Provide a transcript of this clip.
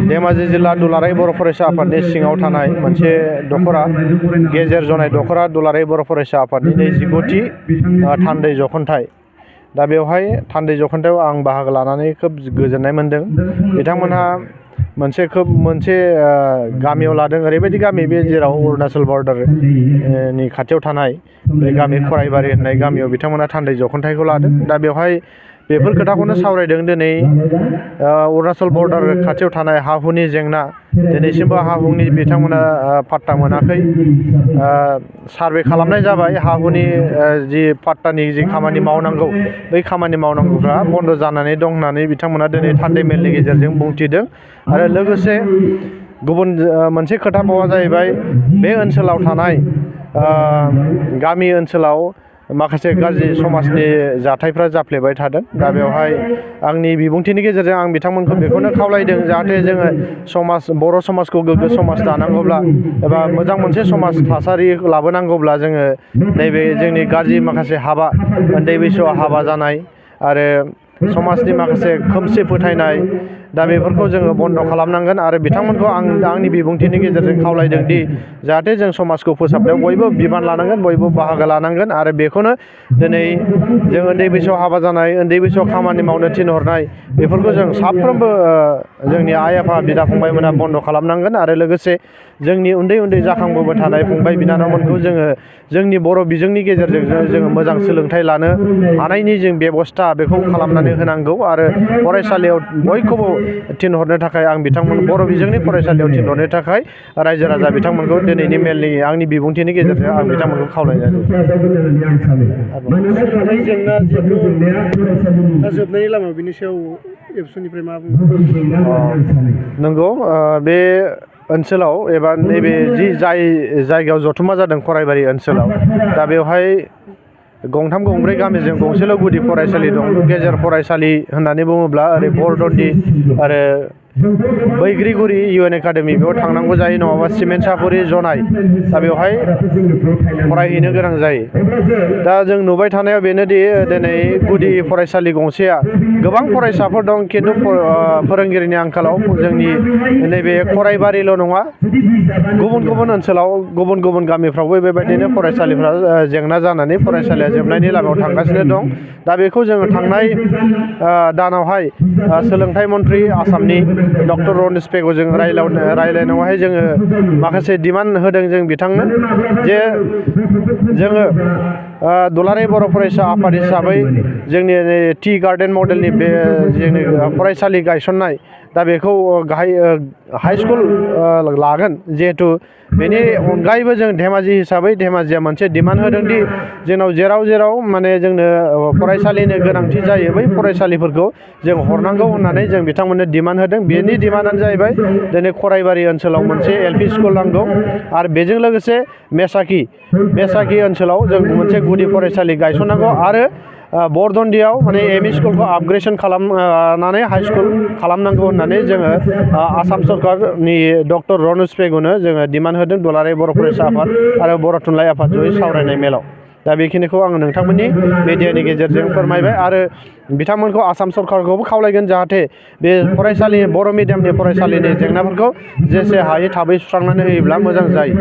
धेमाजि जिल्ला दुलाराय बर' फरायसा आफादनि सिङाव थानाय मोनसे दखरा गेजेर जनाय दखरा दुलाराय बर' फरायसा आफादनि 29थि थान्दै जख'न्थाइ। दा बेवहाय थान्दै जख'न्थायाव आं बाहागो लानानै खोब गोजोननाय मोन्दों। बिथांमोनहा मोनसे गामियाव लादों, ओरैबायदि गामि बे जेराव अरुणाचल बर्डार नि खाथियाव थानाय बे गामि खराइबारि होननाय गामियाव बिथांमोना थान्दै जख'न्थाइखौ लादों। दा बेवहाय बेफोर खोथाखौनो सावरायदों। दिनै अरुणाचल बर्डार खाथियाव थानाय हा हुनि जेंना, दिनैसिमबो हा हुनि बिथांमोना पाट्टा मोनाखै। सार्भे खालामनाय जाबाय, हा हुनि जि पाट्टानि जि खामानि मावनांगौ बै खामानि मावनांगौफ्रा बन्द जानानै दं होननानै बिथांमोना दिनै थान्दै मेलनि गेजेरजों बुंथिदों। आरो लोगोसे गुबुन मोनसे खोथाबावा जाहैबाय, बे ओनसोलाव थानाय गामि ओनसोलाव माखासे गाज्रि समाजनि जाथायफ्रा जाफ्लेबाय थादों। दा बेवहाय आंनि बिबुंथिनि गेजेरजों आं बिथांमोनखौ बेखौनो खावलायदों, जाहाथे जोङो बर' समाजखौ गोग्गो समाज दानांगौब्ला एबा मोजां मोनसे समाज थासारि लाबोनांगौब्ला जोङो नैबे जोंनि गाज्रि माखासे हाबा, उन्दै बैसोआव हाबा जानाय आरो समाजनि माखासे खोमसि फोथायनाय, दा बेफोरखौ जोङो बन्द खालामनांगोन। आरो बिथांमोनखौ आंनि बिबुंथिनि गेजेरजों खावलायदों दि जाहाथे जों समाजखौ फोसाबनायाव बयबो बिबान लानांगोन, बयबो बाहागो लानांगोन। आरो बेखौनो दिनै जों उन्दै बैसोआव हाबा जानाय, उन्दै बैसोआव खामानि मावनो थिनहरनाय, बेफोरखौ जों साफ्रोमबो जोंनि आइ आफा बिदा फंबायमोना बन्द खालामनांगोन। आरो लोगोसे जोंनि उन्दै उन्दै जाखांबोबाय थानाय फंबाय बिनानावमोनखौ जोंनि बर' बिजोंनि गेजेरजों जोङो मोजां सोलोंथाइ लानो हानायनि जों बेबस्था बेखौ खालामनानै होनांगौ। आरो फरायसालियाव बयखौबो थिनहरनो थाखाय आं बिथांमोन बर' बिजोंनि फरायसालियाव थिनहरनो थाखाय रायजो राजा बिथांमोनखौ दिनैनि मेलनि आंनि बिबुंथिनि गेजेरजों आं बिथांमोनखौ खावलायनाय जादों। सोलोंथाइ जेंना जिहेथु दा जोबनायनि लामा, बिनि सायाव एबसुनिफ्राय मा बुङो? नंगौ, बे ओनसोलाव एबा नैबे जाय जायगायाव जथुमा जादों खराइबारि ओनसोलाव, दा बेवहाय गंथाम गंब्रै गामिजों गंसेल' गुदि फरायसालि दं। गेजेर फरायसालि होननानै बुङोब्ला ओरै बरदन्दि आरो बैग्रिगुरि UN एकाडेमि बेयाव थांनांगौ जायो, नङाबा सिमेन्ट सापरि जनाय, दा बेवहाय फरायहैनो गोनां जायो। दा जों नुबाय थानायाव बेनोदि दिनै गुदि फरायसालि गंसेया गोबां फरायसाफोर दं, खिन्थु फोरोंगिरिनि आंखालाव जोंनि नैबे खराइबारिल' नङा, गुबुन गुबुन ओनसोलाव गुबुन गुबुन गामिफ्रावबो बेबायदिनो फरायसालिफ्रा जेंना जानानै फरायसालिया जोबनायनि लामायाव थांगासिनो दं। दा बेखौ जोङो थांनाय दानावहाय सोलोंथाइ मन्थ्रि आसामनि डक्टर रनिस पेगुजों रायलायनायावहाय जोङो माखासे डिमान्ड होदों जों बिथांनो, जे जोङो दुलाराय बर' फरायसा आफाद हिसाबै जोंनि टि गार्डेन मडेलनि बे जोंनि फरायसालि गायसननाय, दा बेखौ गाहाय हाइ स्कुल लागोन। जिहेथु बेनि अनगायैबो जों धेमाजि हिसाबै धेमाजिया मोनसे डिमान्ड होदोंदि जोंनाव जेराव जेराव माने जोंनो फरायसालिनि गोनांथि जायो, बै फरायसालिफोरखौ जों हरनांगौ होननानै जों बिथांमोननो डिमान्ड होदों। बेनि डिमान्डआनो जाहैबाय दिनै खराइबारि ओनसोलाव मोनसे LP स्कुल नांगौ, आरो बेजों लोगोसे मेसाखि ओनसोलाव जों मोनसे गुदि फरायसालि गायसननांगौ, आरो बरदन्दियाव माने ME स्कुलखौ आपग्रेसन खालामनानै हाइ स्कुल खालामनांगौ होननानै जोङो आसाम सरकारनि डक्टर रनिस पेगुनो जोङो डिमान्ड होदों, दुलाराय बर' फरायसा आफाद आरो बर' थुनलाइ आफाद जयै सावरायनाय मेलाव। दा बेखिनिखौ आङो नोंथांमोननि मिडियानि गेजेरजों फोरमायबाय, आरो बिथांमोनखौ आसाम सरकारखौबो खावलायगोन जाहाथे बे बर' मिडियामनि फरायसालिनि जेंनाफोरखौ जेसे हायो थाबै सुस्रांनानै होयोब्ला मोजां जायो।